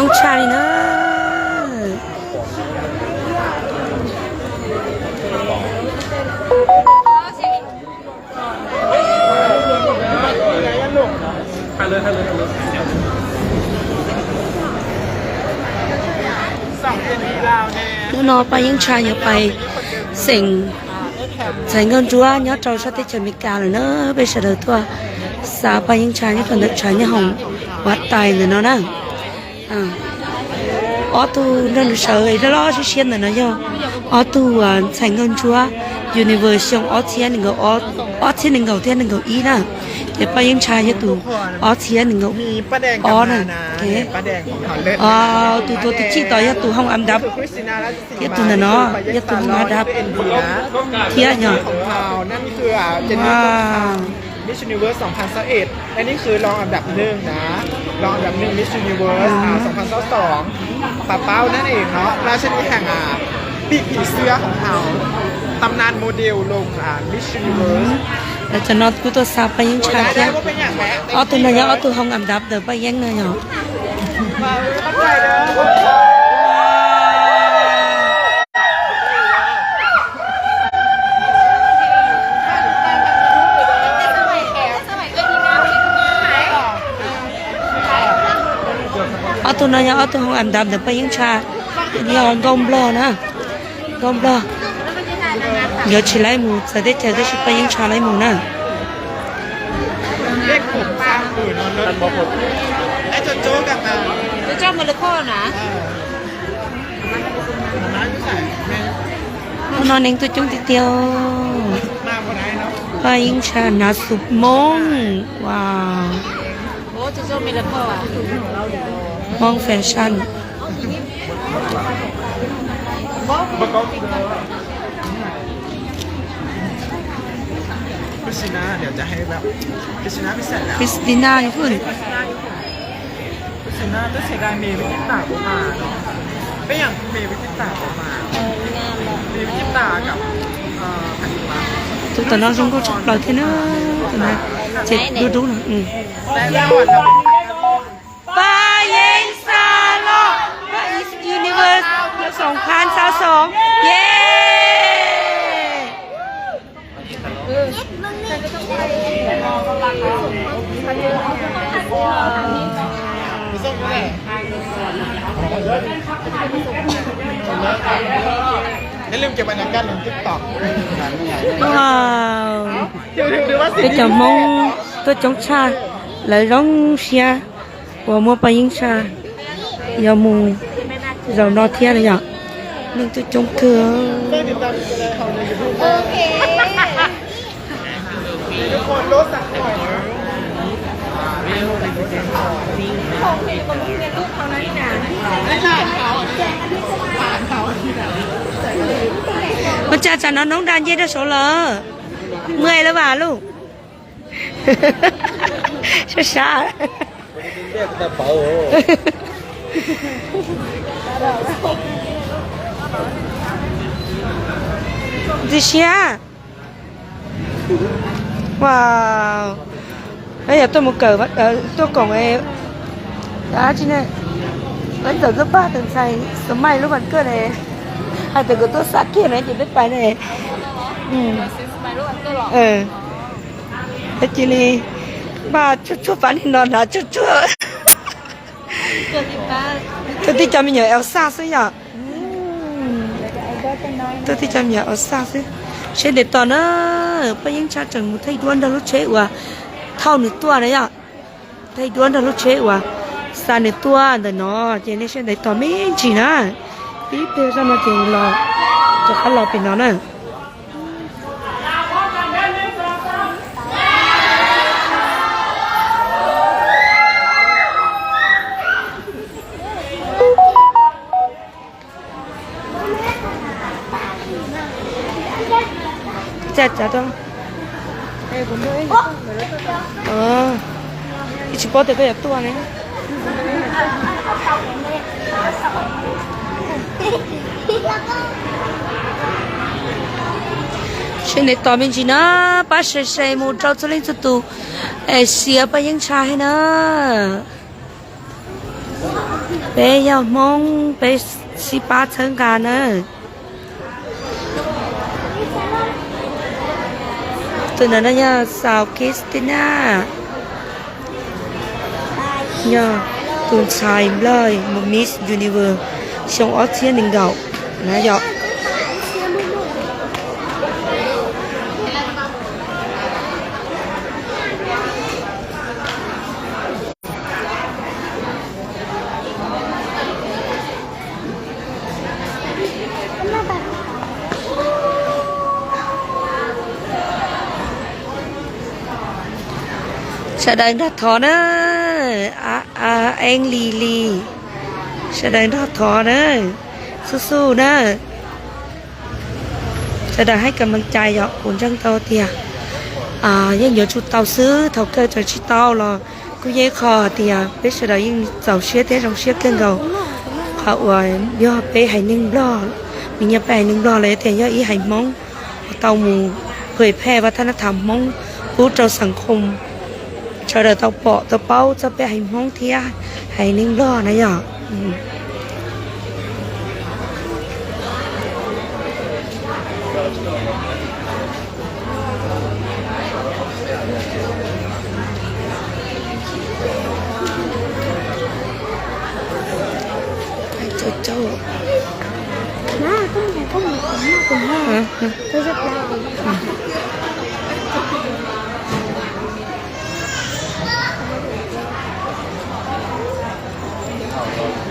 Coob tshaj li na. Hnub no Paj Yeeb Tshaj yuav pais xeem ntxhais nkauj ntsuab nyob rau sab teb chaws Amelikas lawm na. Peb sawv daws tuaj xa Paj Yeeb Tshaj nyob rau ntawm tshav nyob hoom huav tais ntawm no na. Ob tug nrog nws sawv loj loj siab siab ntawm no yog ob tug ntxhais nkauj ntsuab Universe xyoo ob txhiab nees nkaum, ob txhiab nees nkaum thiab nees nkaum ib na. Ces Paj Yeeb Tshaj yog tus ob txhiab nees nkaum ob na. Tus tuav tus txij tod yog tus hooj am dab, thiab tus ntawm no yog tus hooj am dab thiab yog Miss Universe songพันยี่สิบเอ็ด อันนี้คือรองอันดับหนึ่งนะ รองอันดับหนึ่ง Miss Universe อ่า สองพันยี่สิบสอง ปาเป้านั่นเองเนาะ ราชินีแห่งอ่าปีกผีเสื้อของเรา ตำนานโมเดลลงอ่า Miss Universe แล้วจะนอนกูตัวซาปายังชาเทียบ ob tug no yog ob tug hooj am dab ntawm Paj Yeeb no yog. Ob tug no yog ob tug hooj am dab ntawm Paj Yeeb Tshaj, yog nkauj Nplog na, nkauj Nplog. Nkawd tsis laib mus txawv teb chaws tab sis Paj Yeeb Tshaj laib mus na. Hnub no neeg tuaj coob tiag tiag. Paj Yeeb Tshaj hnav xuv Hmoob, wow. Hmoob fashion. Christina นี่คุณ Tus tom no zoo nkauj tshaj plaws thiab na, tus na ces dub dub no. Paj Yeeb Tshaj loj Miss Universe song phan xav xoom, ye. Wow, peb cov Hmoob tuaj coob tshaj, lawv zoo siab uas muaj Paj Yeeb Tshaj yuav mus zaum no thiab los yom. Neeg tuaj coob kawg. Ua cas tsam no noob da ncej rau saud lawm? Mười lawm vas lub. Sab sab. Ntxim siab. Wow, peb yog tuaj mus kawm, tuaj koom dab tsi ne, peb txawm tuaj pab tus ntxhais smile lub vas kawj ne, hais tias kuv tuaj xa kiag na ces peb pais ne. Cia li pab tsuag tsuag pab li no hnav tsuag tsuag. Tuaj tib co me nyuam Elsa xwb yom. Tuaj tib co me nyuam Elsa xwb. Seb ntev tos na, Paj Yeeb Tshaj tseem mus thaij duab nrog lub tsheb uas thauj nws tuaj na yom. Thaij duab nrog lub tsheb uas xa nws tuaj ntawm no, ces nej seb ntev tos me ntsis na. Tib pliag zoj no ces los rov qab los pem no na. Cas cas rau. Ib tsis paub tias koj yuav tuaj ne. Seb ntev tos me ntsis na, pab share share mus rau txhua leej txhua tus, es share Paj Yeeb Tshaj thiab na. Peb yog Hmoob, peb sib pab txhawb nqa nawb. Tus ntawm no yog Xaus Christina, yog tus ntxhais Nplog mus Miss Universe xyoo ob txhiab nees nkaum na yom. Sawv daws nrog thov na, Eeb Li Li, sawv daws nrog thov na, xub xub na. Sawv daws haib kam leej cai yom, kuv ntseeg tau tias yeej yuav tsum tau xwb, thaum kawg txawm tsis tau los kuj yog ib qho hais tias peb sawv daws yeej txaus siab thiab zoo siab kawg nkaus. Qhov uas yog peb haiv neeg Nplog, vim yog peb haiv neeg Nplog los yog tias yog ib haiv Hmoob uas tau mus phuj phej vaj thab nab tham Hmoob pub rau xeem khoom, sawv daws tau pom tau paub txog peb haiv Hmoob thiab haiv neeg Nplog na yom.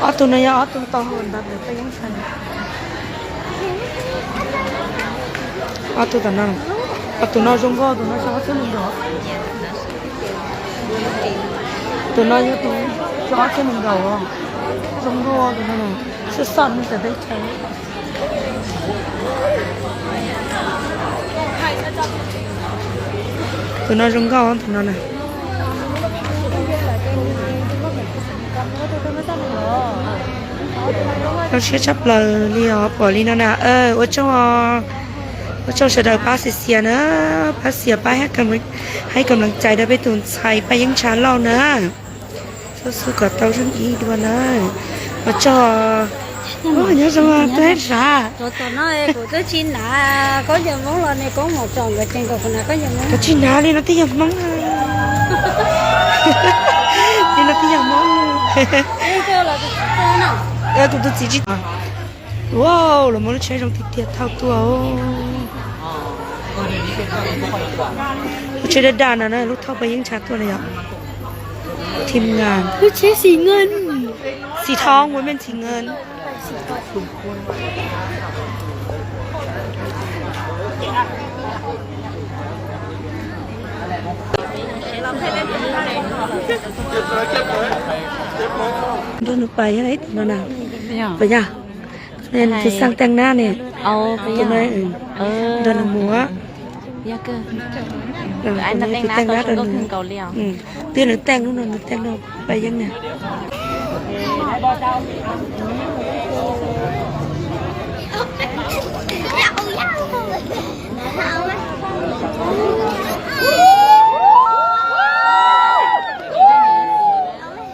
Ob tug no yog ob tug tau hu ntawd peb yeej tshaj. Ob tug tom no, ob tug no zoo nkauj, tus no xyoo ob txhiab nees nkaum. Tus no yog tus xyoo ob txhiab nees nkaum, zoo nkauj tus no, xwb xoj nws tawm teb chaws. Tus no zoo nkauj tus no na. Zoo siab tshaj plaws li os, pom li no na. Ua tsaug, ua tsaug sawv daws pab xiam xiam na, pab xiam pab haib kam leej cai rau peb tus ntxhais Paj Yeeb Tsha Lauj na. Xub xub kom tau zeej ib dua na. Ua tsaug. Nyob zoo, twb sav. Koj tsis hnav li no, twb yog Hmoob. Li no twb yog Hmoob. Kuv tus txiv tsis, wow, los muaj lub tsheb zoo tiag tiag thauj tuaj. Lub tsheb daj daj no na, lub thauj Paj Yeeb Tsha tuaj na yom. Team ngan. Lub tsheb xi ngan. Xi thoob, women xi ngan. Nrog nws pais yog ib tug no na. Puas yog? Tus xeeb teej nab ne. Tus no nrog nws mus. Tus teej nab rau nws. Twb nws teej lub no, nws teej no Paj Yeeb na.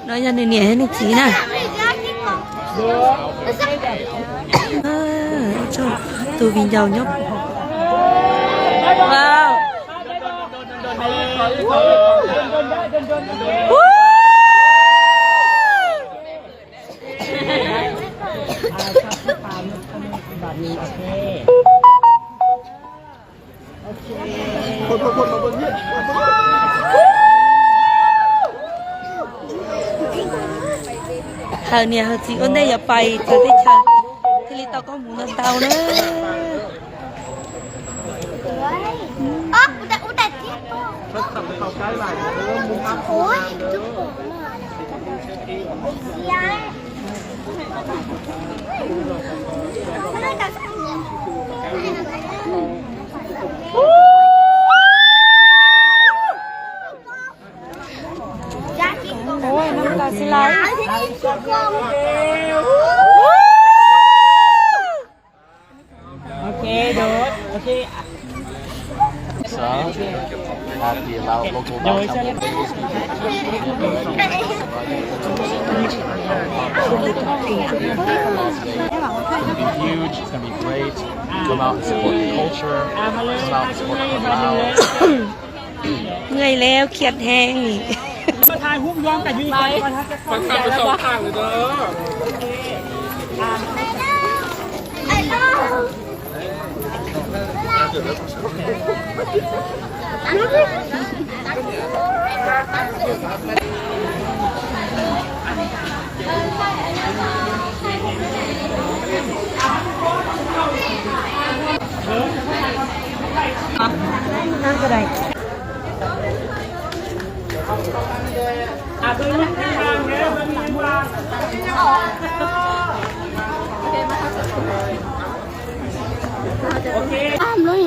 No yog nws niam thiab nws txiv na. Tus viv ncaus nyob. Hawm niam hawm txiv ua ntej yuav pais txawv teb chaws, thiaj li tau koob hmoov ntau ntau na. It's gonna be great. Come out and support the culture. Come out and support Kmham. Mus ib lub khiav heev.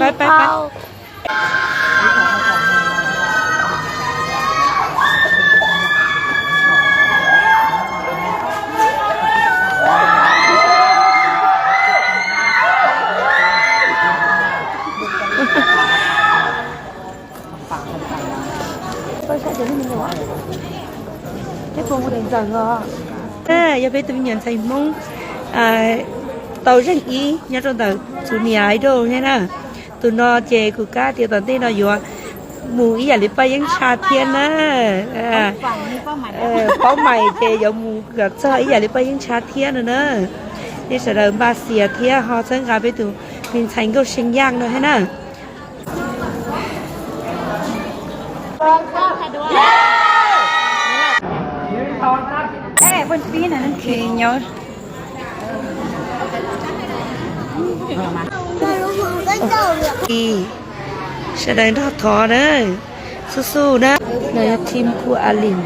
Pab, pab, pab. Yog peb tus me nyuam ntxhais Hmoob tau zeeg ib nyob rau ntawm tus niam Idol thiab na. Tus no ces kuv kab tias tom ntej no yuav mus ib yam li Paj Yeeb Ntsha thiab na. Paub mais ces yuav mus kom txog ib yam li Paj Yeeb Ntsha thiab no na. Nej sawv daws npaj xiam thiab ho txhawb nqa peb tus me ntxhais Nkauj See Yaj no thiab na. Nyob, sawv daws nrog thov na, xub xub na. No yog team Kuj A Lim.